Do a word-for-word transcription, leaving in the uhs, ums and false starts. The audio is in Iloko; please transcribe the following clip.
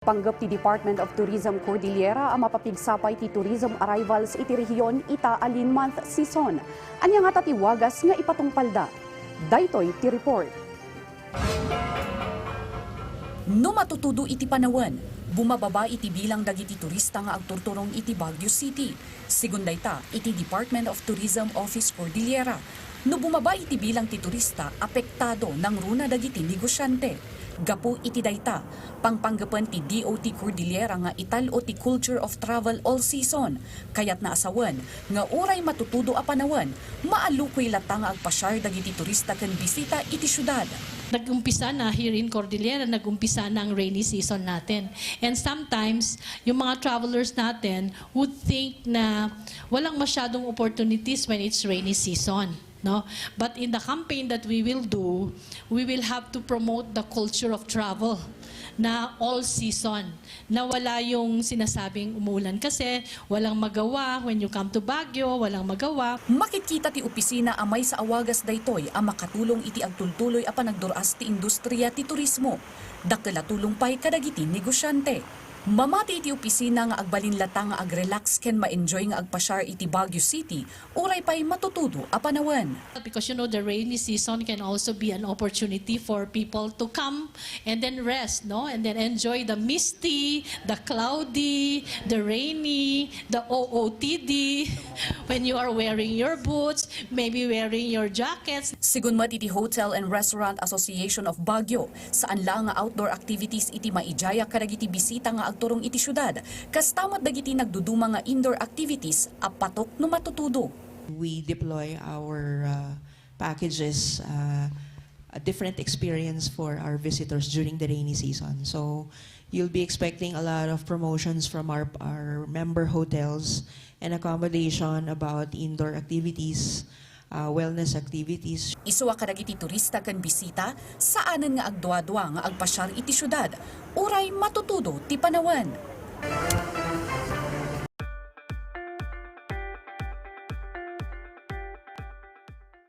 Panggep ti Department of Tourism Cordillera a mapapigsapay ti tourism arrivals iti rehiyon ita a lean month season. Ania ngata ti wagas nga ipatungpalda? Daytoy ti report. No matutudo iti panawen, bumababa iti bilang dagiti turista nga agturturong iti Baguio City. Segun dayta, iti Department of Tourism Office Cordillera, no bumaba iti bilang ti turista, apektado nangruna dagiti negosiante. Gapu iti dayta, pangpanggepen ti D O T Cordillera nga ital-o ti culture of travel all season. Kayatna a sawen nga uray matutudo a panawen, maalukoy latta nga agpasiar dagiti turista ken bisita iti siudad. Nag-umpisa na here in Cordillera, nag-umpisa na ang rainy season natin. And sometimes, yung mga travelers natin would think na walang masyadong opportunities when it's rainy season, no? But in the campaign that we will do, we will have to promote the culture of travel na all season, na wala yung sinasabing umulan kasi walang magawa, when you come to Baguio, walang magawa. Makitkita ti opisina a maysa a wagas daytoy a makatulong iti agtultuloy a panagdur-as ti industriya ti turismo. Dakkel a tulong pay kadagiti negosiante. Mamati iti opisina nga agbalin latta nga agrelax ken ma-enjoy nga agpasiar iti Baguio City, uray pay matutudo a panawen. Because, you know, the rainy season can also be an opportunity for people to come and then rest, no? And then enjoy the misty, the cloudy, the rainy, the O O T D. When you are wearing your boots, maybe wearing your jackets. Segun met iti Hotel and Restaurant Association of Baguio, saan laeng nga outdoor activities iti maidiayak kadagiti bisita nga agturong iti siudad, kasta met dagiti nagduduma nga indoor activities a patok no matutudo. We deploy our, uh, packages, uh, a different experience for our visitors during the rainy season. So, you'll be expecting a lot of promotions from our, our member hotels and accommodation about indoor activities, uh, wellness activities. Isu a kadagiti turista ken bisita, saanen nga agduadua nga agpasiar iti siudad, uray matutudo ti panawen.